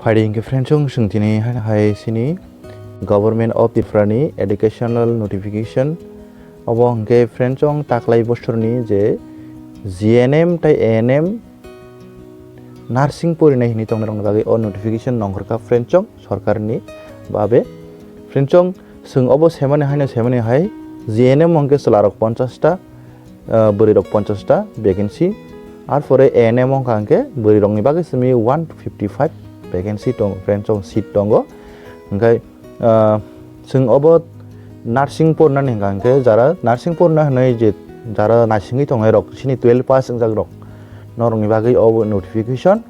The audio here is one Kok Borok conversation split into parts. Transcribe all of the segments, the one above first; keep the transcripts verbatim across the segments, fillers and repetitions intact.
Phaidi hinkhe friends, chwng tini hai sini Government of Tripura ni educational notification. Obo hinkhe friends, chwng taklai bosorni je G N M tai A N M nursing porinai hinwi tongnai rokni bagwi o notification nongkhorkha friends, chwng sorkarni babe. Friends, chwng obo semani haino semani hai G N M hinkhe chwlarok ponchash ta, ah, bwrwirok ponchash ta vacancy. Arpore A N M wngkha hinkhe bwrwirokni bagwi simi one fifty five vacancy tongo, friends, chwng seat tongo. Hinkhe, ah, chwng obo nursing pornani hinkha hinkhe jara nursing porna hinwi je jara naisingwi tongnai rok sini twelve pass wngjak rok norokni bagwi obo notification.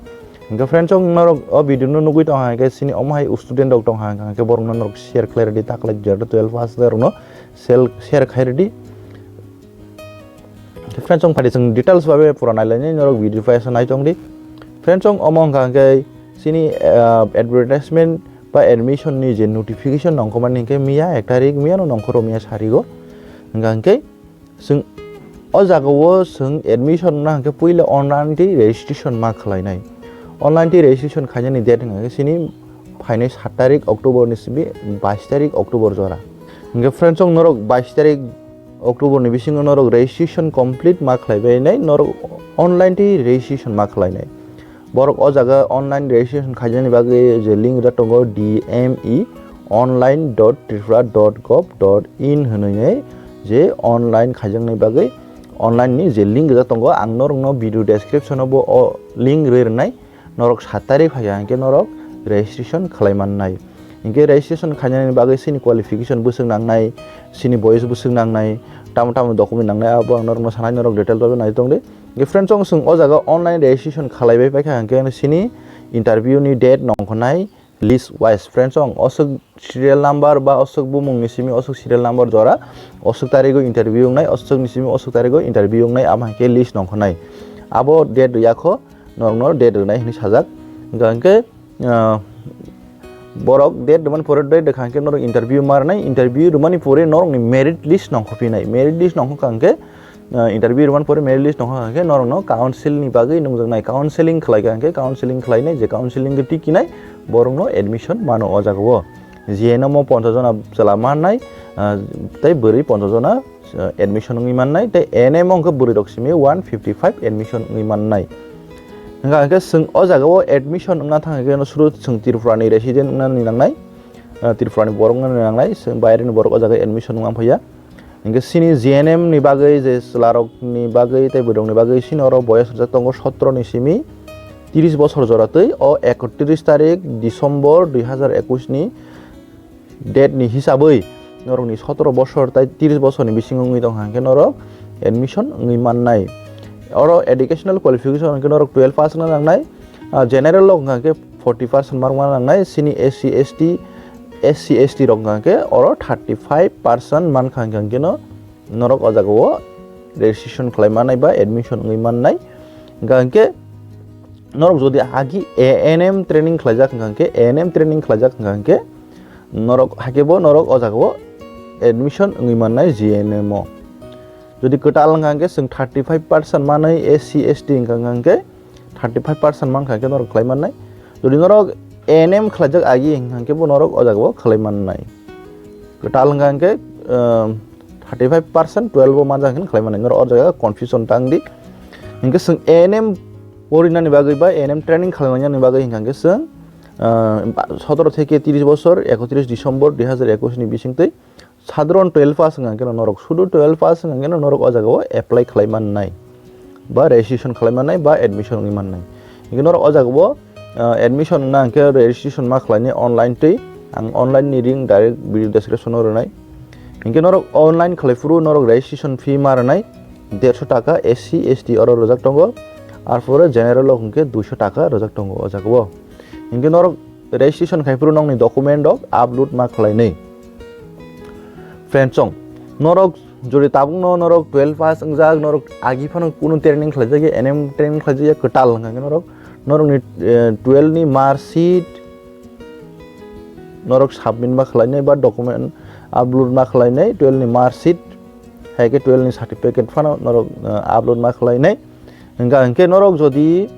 Hinkhe friends, chwng norok o video no nugwi tongkha hinkhe sini omo hai student rok tongkha hinkhe borokno norok share khlai rwdi taklai jara twelve pass rokno share, share khai rwdi. Friends, chwng phaidi chwng details babe pura nailainai norok video bai asa nai tongdi. Friends, chwng omo wngkha hinkhe sini, ah, advertisement ba admission ni je notification nongkhormani hinkhe miya ek tarik, miya no nongkhoro miya sarigo. Hinkha hinkhe chwng o jagao chwng admission wngna hinkhe puila online tei registration ma khlainai. Online tei registration khainani date hinkhe sini phainai sat tarik October ni simi bais tarik October jora. Hinkhe friends, chwng norok bais tarik October ni bisingo norok registration complete ma khlaibainai, norok online tei registration ma khlainai. Borok o jaga online registration khainani bagwi je link rijak tongo D M E online dot tripura dot gov dot in hinwi je online khaijaknai bagwi online ni je link rijak tongo, ang norokno video description o bo o link rwi rwnai. Norok sat tarik phaiya hinkhe norok registration khlai mannai. Hinkhe registration khainani bagwi sini qualification bwswk nangnai, sini boyes bwswk nangnai, tamo tamo document nangnai, abo ang norokno sanai, norok detail o nai tongdi. Hinkhe friends, chwng o jaga online registration khlaibai paikha hinkhe sini interview ni date nongkhornai list wise. Friends, chwng oswk serial number ba oswk bumung ni simi oswk serial number jora oswk tarigo interview wngnai, oswk ni simi oswk tarigo interview wngnai, amo hinkhe list nongkhornai. Abo date rwya kho norokno date rwnai hinwi sajak. Hinkhe, ah, borok date rwmani pore date rwkha hinkhe norok interview ma rwnai, interview rwmani pore norokni merit list nongkhophinai, merit list nongkhorkha hinkhe, ah, interview rwmani pore merit list nongkhorkha hinkhe norokno council ni bagwi nungjaknai, counseling khlaikha hinkhe counseling khlainai, je counseling khe tikinai borokno admission mano o jagao. G N M o ponchash jona chwla mannai, ah, tei bwrwi ponchash jona, ah, admission wngwi mannai, tei A N M o hwnkhe bwrwirok simi one fifty five admission wngwi mannai. Hwnkha hwnkhe chwng o jagao admission wngna thang hwnkhe no suru chwng Tripura ni resident wngnani nangnai, ah, Tripura ni borok wngnani nangnai, chwng baire ni borok o jaga admission wngma phaiya. Hinkhe sini G N M ni bagwi je chwlarok ni bagwi tei bwrwirok ni bagwi sini oro boyes rijak tongo sotro ni simi tris bosor jora twi o ekotris tarik December dui hazar ekush ni date ni hisabwi norokni sotro bosor tai tris bosorni bisingo wngwi tongkha hinkhe norok admission wngwi mannai. Oro educational qualification hinkhe norok twelve pass wngna nangnai, ah, general rok wngkha hinkhe forty percent mark ma nangnai, sini S C, S T, S C, S T rok wngkha hinkhe oro thirty five percent mankha hinkhe no norok o jagao registration khlai mannai ba admission wngwi mannai. Hwnkha hinkhe norok jodi agi A N M training khlaijak hwnkha hinkhe, A N M training khlaijak hwnkha hinkhe norok haikhe bo norok o jagao admission wngwi mannai G N M o. Jodi kwtal wngkha hinkhe chwng thirty five percent manwi S C, S T wngkha hinkhe thirty five percent mankha hinkhe norok khlai mannai. Jodi norok A N M khlaijak agi hwnkha hinkhe bo norok o jagao khlai mannai. Kwtal hwnkha hinkhe, um, thirty five percent twelve o manjak hinkhe khlai mannai. Norok o jaga confusion tang di. Hinkhe chwng A N M porinani bagwi ba A N M training khlainani bagwi hwnkha hinkhe chwng, uh, sotoro theke tris bosor, ekotris December dui hazar ekush ni bisingtwi sadharon twelve pass wngkha hinkhe norok sudu twelve pass wngkha hinkhe norok o jagao apply khlai mannai. Ba registration khlai mannai ba admission wngwi mannai. Hinkhe norok o jagao, ah, admission wngna hinkhe registration ma khlainai online twi. Ang online ni link direct video description o rwnai. Hinkhe norok online khlai phuru norok registration fee ma rwnai derso taka, S C, S T oro rwjak tongo. Arpore general rok hinkhe duiso taka rwjak tongo o jagao. Hinkhe norok registration khai phuru nokni document rok upload ma khlainai. Friends, chwng norok jodi tabukno norok twelve pass wngjak, norok agi phano kunu training khlaijak ya, A N M training khlaijak ya, kwtal hwnkha khe norok, norokni, eh, twelve ni mark sheet norok submit ma khlainai ba document upload ma khlainai, twelve ni mark sheet hai khe twelve ni certificate phano norok, eh, upload ma khlainai. Hwnkha hinkhe norok jodi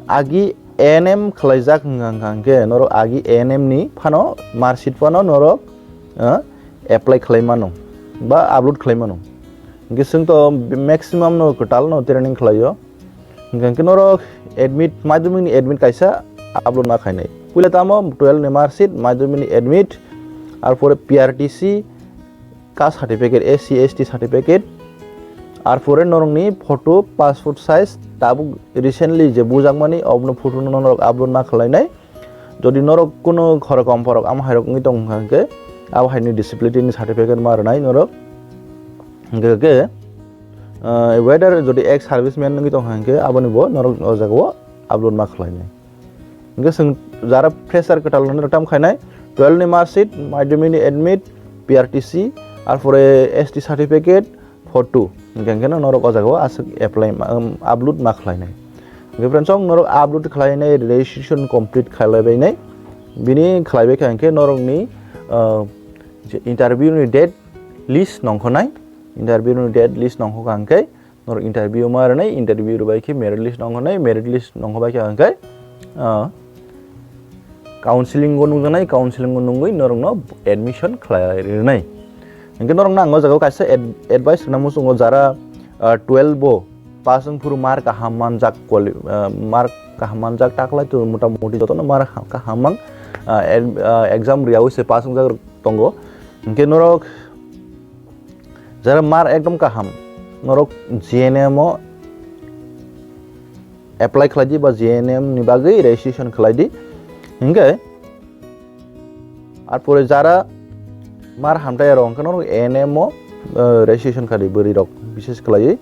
agi A N M khlaijak hwnkha hwnkha hwnkhe norok agi A N M ni phano marksheet phano norok, ah, apply khlai mano ba upload khlai mano. Hwnkhe chwng to maximum no kwtal no training khlaio. Hwnkhe norok admit, madhyamik ni admit kaisa upload ma khainai. Puila tamo twelve ni marksheet, madhyamik ni admit, arpore P R T C, caste certificate, S C, S T certificate, arpore norokni photo, passport size, tabuk recently je bujakmani obno photo no norok upload ma khlainai. Jodi norok kuno khorokom phorok amo hairok wngwi tong kha hwnkhe, abo haini disability ni certificate ma rwnai norok. Hwnkhe khe, ah, whether jodi ex serviceman wngwi tong kha hwnkhe, aboni bo norok o jagao upload ma khlainai. Hwnkhe chwng jara fresher kwtal rokno tam khainai, twelve ni marksheet, madhyamik ni admit, P R T C, arpore S T certificate, photo. Hwnkhe hwnkhe norok o jagao aswk apply ma, um, upload ma khlainai. Hwnkhe friends, chwng norok upload khlainai, registration complete khlaibainai. Bini khlaibai kha hwnkhe norokni, uh, je interview ni date list nongkhonai. Interview ni date list nongkho kha hwnkhe norok interview ma rwnai, interview rwbai khe merit list nongkhonai, merit list nongkhobai kha hwnkhe, ah, counseling o nungjaknai, counseling o nungwi norokno admission khlai rwnai. Hwnkhe norokno ang o jagao kaisa ad-, advice rwna muchungo, jara, ah, twelve bo pass wng phuru mark kaham manjak, quali-, ah, mark kaham manjak, taklai to mota moti jotono mark ha-, kaham mang, ah, ad-, ah, exam rwyaui se pass wngjak rok tongo. Hwnkhe norok jara mark ekdom kaham, norok G N M o apply khlai di ba G N M ni bagwi registration khlai di. Hwnkhe arpore jara mark hamtaya rok hwnkhe norok A N M o, eh, registration khlai di, bwrwi rok bises khlaiwi.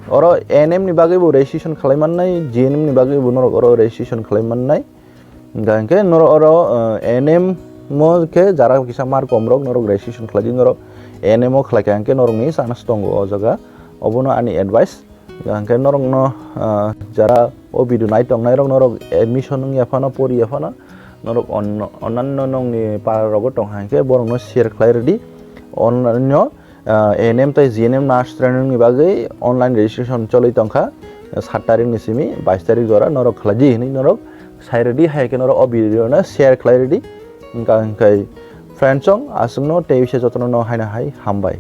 Oro A N M ni bagwi bo registration khlai mannai, G N M ni bagwi bo norok oro registration khlai mannai. Hwnkha hwnkhe norok oro, eh, A N M mo khe jara kisa mark kom rok norok registration khlai di, norok A N M o khlai kha hwnkhe norokni chance tongo o jaga. Obono ani advice. Hwnkha hwnkhe norokno, eh, jara o video nai tongnai rok norok admission wngya phano, poriya phano, norok on-, onanno nongni para rogo tong kha hwnkhe borokno share khlai rwdi. Onanno ah, A N M tei G N M nurse training ni bagwi online registration choli tongkha, sat tarik ni simi bais tarik jora norok khlai di hinwi norok sai rwdi, hai khe norok o video no share khlai rwdi. Wngkha hwnkhe friend song aswkno tei bisa jotono no haino hai hambai.